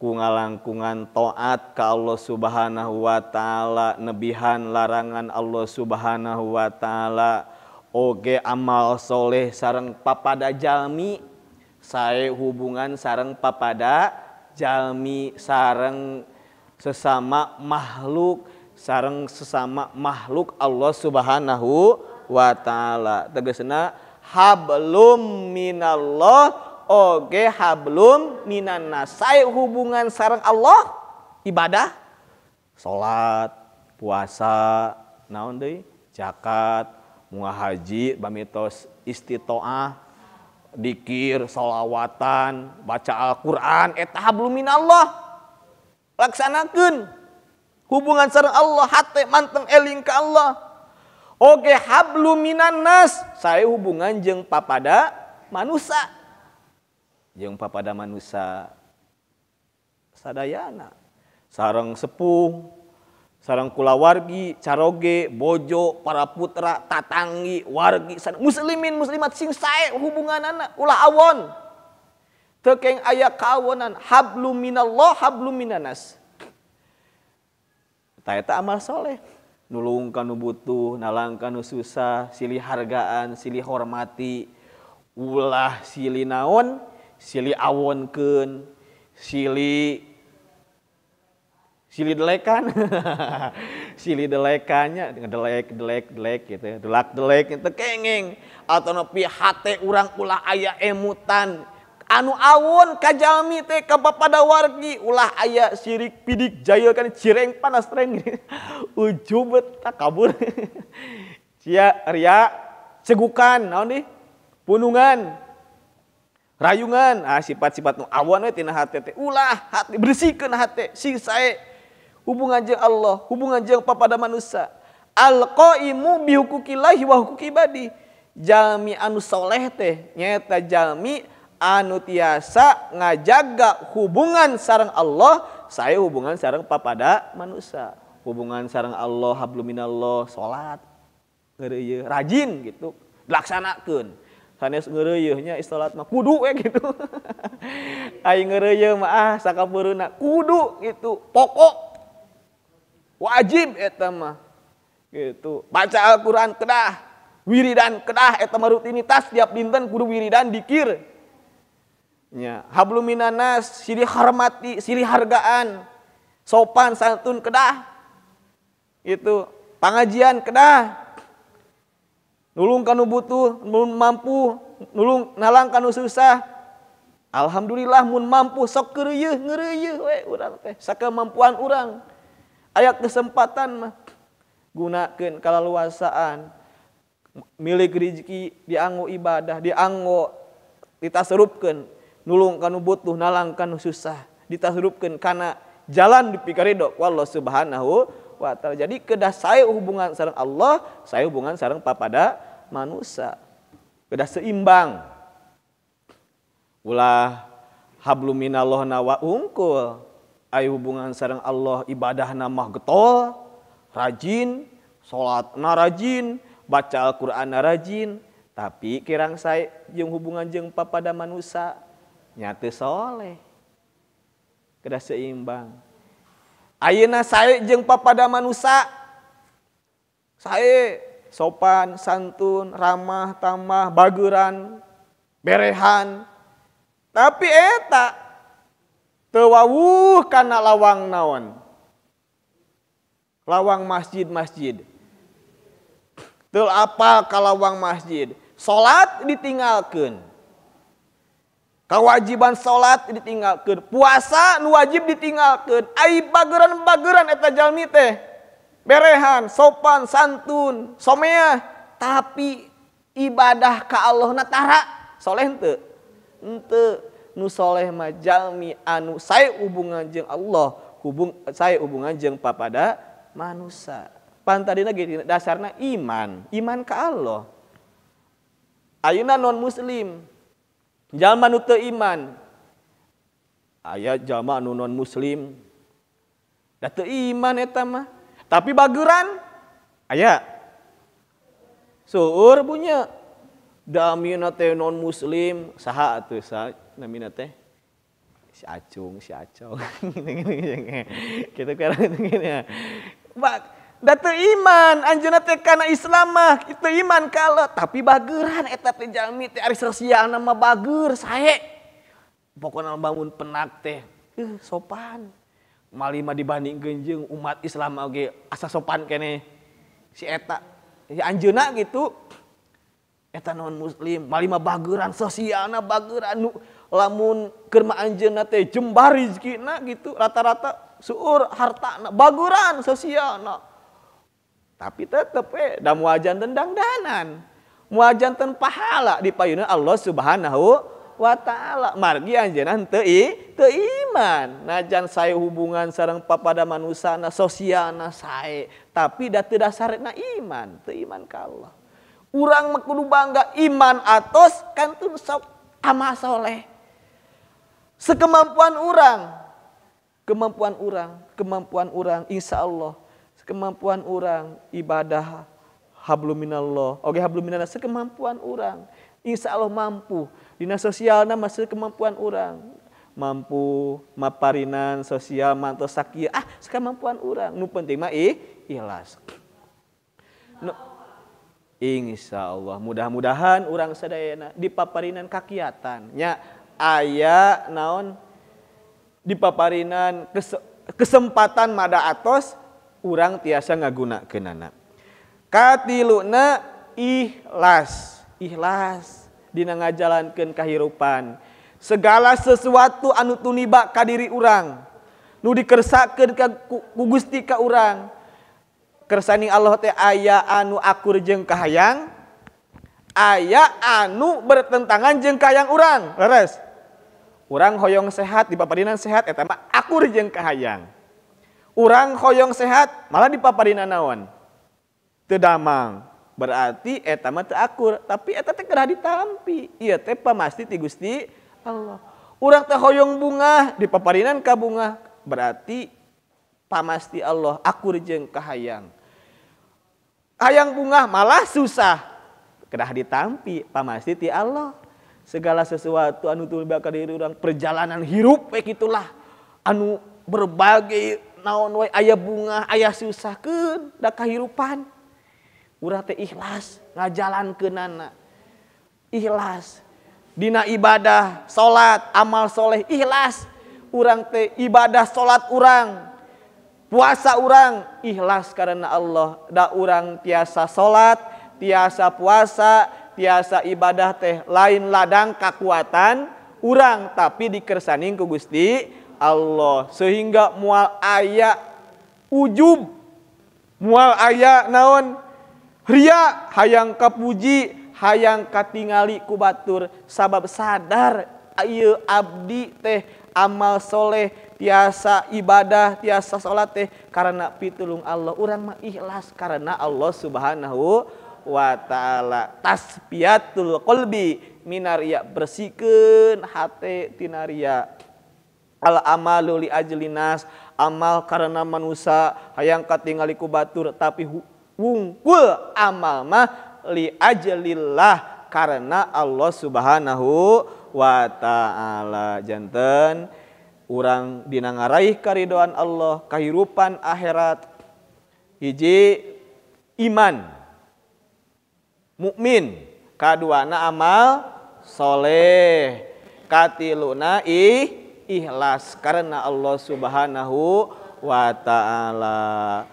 ku ngalangkungan taat ka Allah Subhanahu wa taala, nebihan larangan Allah Subhanahu wa taala. Oge amal soleh sareng papada jalmi, sae hubungan sareng papada jalmi, sareng sesama makhluk, sareng sesama makhluk Allah Subhanahu wa taala. Tegasna hablum minallah oge hablum minan nas. Sae hubungan sareng Allah ibadah, salat, puasa, naon deui, zakat, munga haji, bamitos istitoah, dikir, solawatan, baca Al-Quran, eta hablum minallah. Laksanakeun hubungan sareng Allah, hate manteng eling ka Allah. Oge hablum minan nas, sae hubungan jeung papada manusa. Jeung papada manusa sadayana, sareng sepuh, sareng kulawargi, caroge, bojo, para putra, tatanggi, wargi, muslimin, muslimat sing sae hubunganana, ulah awon. Teu keng aya kaawonan, hablum minallah, hablum minanas. Eta eta amal soleh. Nulung ka nu butuh, nalang ka nu susah, silih hargaan, silih hormati, ulah silih naon, silih awonkeun, silih delekan, silih delekannya, ngedelek, delek, delek gitu, delak, delek itu kengeng, atau nepi hate urang ulah aya emutan, anu awon kajalmi teh ka papada wargi, ulah aya sirik pidik jaya kan cireng panas reng, ujubet tak kabur, cia ria cegukan, naon nih, punungan, rayungan, ah sifat-sifat nu awon we tina hate teh, ulah hate bersihkeun hate, sing sae hubungan jeung Allah, hubungan jeung papada manusia. Al-qaimu bihuquqillahi wa huquqi ibadi. Jalmi anu soleh teh nyaeta jalmi anu tiasa ngajaga hubungan sareng Allah, sae hubungan sareng papada manusia. Hubungan sareng Allah, hablum minallah, salat, ngeureuyeuh, rajin gitu, dilaksanakeun. Sanes ngeureuyeuh nya salat mah kudu we gitu. Ai ngeureuyeuh mah ah sakapeurna kudu gitu, pokok wajib eta mah gitu. Baca Al-Qur'an kedah, wiridan kedah, eta mah rutinitas tiap dinten kudu wiridan dikir. Nya, hablum minanas, silih hormati, silih hargaan, sopan santun kedah. Gitu, pangajian kedah. Nulung kanu butuh, mun mampu, nulung nalang kanu susah. Alhamdulillah mun mampu sok keureuyeeh ngeureuyeuh we urang teh sakemampuan urang. Aya kesempatan mah gunakeun kalaluasaan, milik rezeki dianggo ibadah, dianggo ditasarupkeun, nulung kanu butuh, nalang kanu susah, ditasarupkeun kana jalan dipikarido ku Allah Subhanahu wa taala. Jadi kedah sae hubungan sareng Allah, sae hubungan sareng papada manusia. Kedah seimbang. Ulah hablum minallah nawa ungkul. Ai hubungan sareng Allah ibadahna mah getol, rajin, salatna rajin, baca Al-Qur'anna rajin, tapi kirang sae jeung hubungan jeung papada manusia nya teu soleh. Kedah seimbang. Ayeuna sae jeung papada manusia, sae sopan, santun, ramah, tamah, bageran, berehan. Tapi eta teu wawuh kana lawang naon? Lawang masjid-masjid. Teu apal ka lawang masjid. Salat ditinggalkeun. Kewajiban salat ditinggalkeun. Puasa nu wajib ditinggalkeun. Ai bageran-bageran eta jalmi teh. Berehan, sopan, santun, someah, tapi ibadah ka Allahna tara. Soleh henteu? Henteu. Nu soleh mah jalmi anu sae hubungan jeung Allah, sae hubungan jeung papada manusia. Pan tadina ge dasarna iman, iman ka Allah. Ayeuna non muslim, jalma nu teu iman. Aya jalma anu non muslim da teu iman eta mah, tapi bageran aya. Seueur punya damina teh non muslim saha atuh sa namina teh si Acung, si Acong. Kitu kan gini. Da teu iman anjeunna teh kana Islam mah, teu iman ka Allah, tapi bageran eta teh jalmi teh ari sosialna mah bager sae. Pokona bangun penak teh sopan. Malima dibandingkeun jeung umat Islam oge asa sopan keneh si eta. Si anjeunna gitu. Eta non muslim, malima bageran sosialna bageran nu lamun keur mah anjeunna teh jembar rezekina gitu, rata-rata seueur hartana bageran sosialna. Tapi tetep da moal janten dangdanan, moal janten pahala di payunan Allah Subhanahu wa taala. Margi anjeunna teu iman. Najan sae hubungan sareng papada manusana, sosialna sae, tapi da teu dasarna iman, teu iman ka Allah. Urang mah kudu bangga iman atos kantun sok amal soleh. Sekemampuan urang, kemampuan urang, kemampuan urang insyaallah, kemampuan urang ibadah hablum minallah, oge hablum minallah sekemampuan urang, insyaallah mampu. Dina sosialna mah sekemampuan urang, mampu maparinan sosial mantos sakieu, sekemampuan urang. Nu penting mah ikhlas. Nu insya Allah mudah-mudahan urang sadayana dipaparinan kakiatan nya aya naon dipaparinan kesempatan mada atos urang tiasa ngagunakeunana. Katiluna ikhlas, ikhlas dina ngajalankeun kahirupan. Segala sesuatu anu tuniba ka diri urang, nu dikersakeun ka ku Gusti ka urang. Kersaning Allah teh aya anu akur jeung kahayang, aya anu bertentangan jeung kahayang urang. Leres. Urang hoyong sehat dipaparinan sehat eta mah akur jeung kahayang. Urang hoyong sehat malah dipaparinan naon? Teu damang. Berarti eta mah teu akur, tapi eta teh kedah ditampi. Ieu teh pamasti ti Gusti Allah. Urang teh hoyong bungah dipaparinan ka bungah, berarti pamasti Allah akur jeung kahayang. Hayang bungah malah susah, kedah ditampi pamasti ti Allah. Segala sesuatu anu tumiba ka diri urang, perjalanan hirup we kitulah, anu berbagai naon we aya bungah aya susahkeun da kahirupan. Urang teh ikhlas ngajalankeunana, ikhlas dina ibadah salat amal soleh ikhlas. Urang teh ibadah salat urang, puasa urang ikhlas karena Allah. Da urang tiasa salat, tiasa puasa, tiasa ibadah teh lain ladang kakuatan urang, tapi dikersaning ku Gusti Allah. Sehingga moal aya ujub, moal aya naon ria, hayang kapuji, hayang katingali ku batur, sabab sadar ieu abdi teh amal soleh, tiasa ibadah, tiasa salat teh karena pitulung Allah. Urang mah ikhlas karena Allah Subhanahu wa taala. Tasbiyatul qalbi minaria, bersihkeun hate tina ria. Al amalu li ajlinas, amal karena manusia, hayang katingali ku batur, tapi wungkul amal mah li ajlillah karena Allah Subhanahu wa taala. Janten urang dina ngaraih karidoan Allah, kahirupan akhirat hiji iman mukmin, kaduana amal soleh, katiluna ikhlas karena Allah Subhanahu wa taala.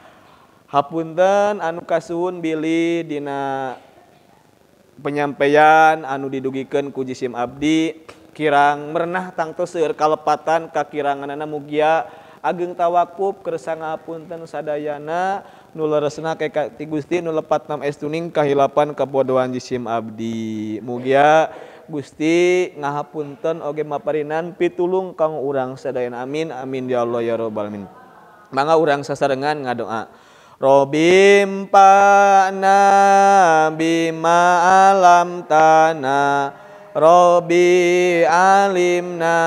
Hapunten anu kasuhun bilih dina penyampaian anu didugikeun ku jisim abdi kirang merenah tangtos seueur kalepatan kakiranganana, mugia Ageng tawakuf kersa ngapunten sadayana nu leresna ka ti Gusti nu lepat nam estuning kahilapan kabodohan jisim abdi. Mugia Gusti ngahapunten oge maparinan pitulung kang urang sadayana. Amin amin ya Allah ya rabbal alamin. Mangga urang sasarengan ngadoa. Robim pana bima alam tanah Robi alimna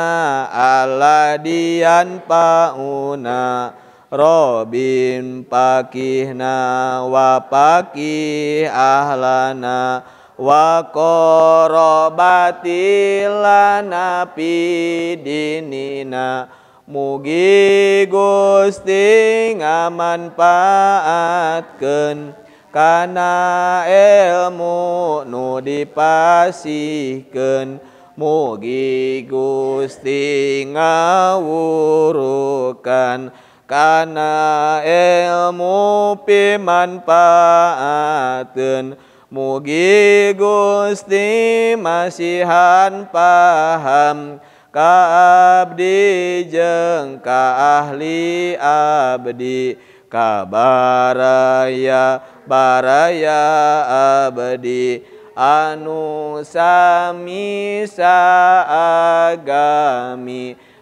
ala dian pauna Robin pakihna wa pakih ahlana wa korobatilana pidinina. Mugi Gusti ngamanfaatkeun kana ilmu nu dipasihkeun. Mugi Gusti ngawurukan kana ilmu pimanfaateun. Mugi Gusti masihan paham ka abdi jeung ka ahli abdi, ka baraya baraya abdi anu sami saagami.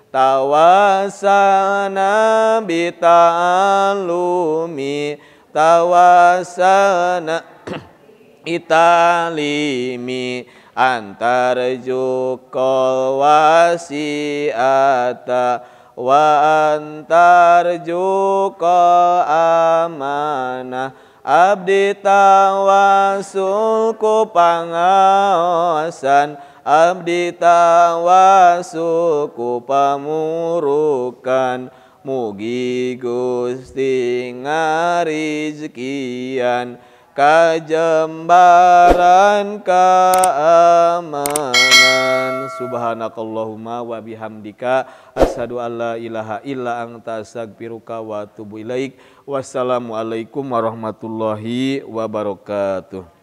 Tawassalna bita'alumi tawassalna italimi antarjukol wasiata wa antarjukol amanah. Abdi tawasul ku pangaosan, abdi tawasul ku pamurukan. Mugi Gusti ngarizkian kajembaran keamanan. Subhanakallahumma wa bihamdika asyhadu alla ilaha illa anta astaghfiruka wa atubu ilaik. Wassalamualaikum warahmatullahi wabarakatuh.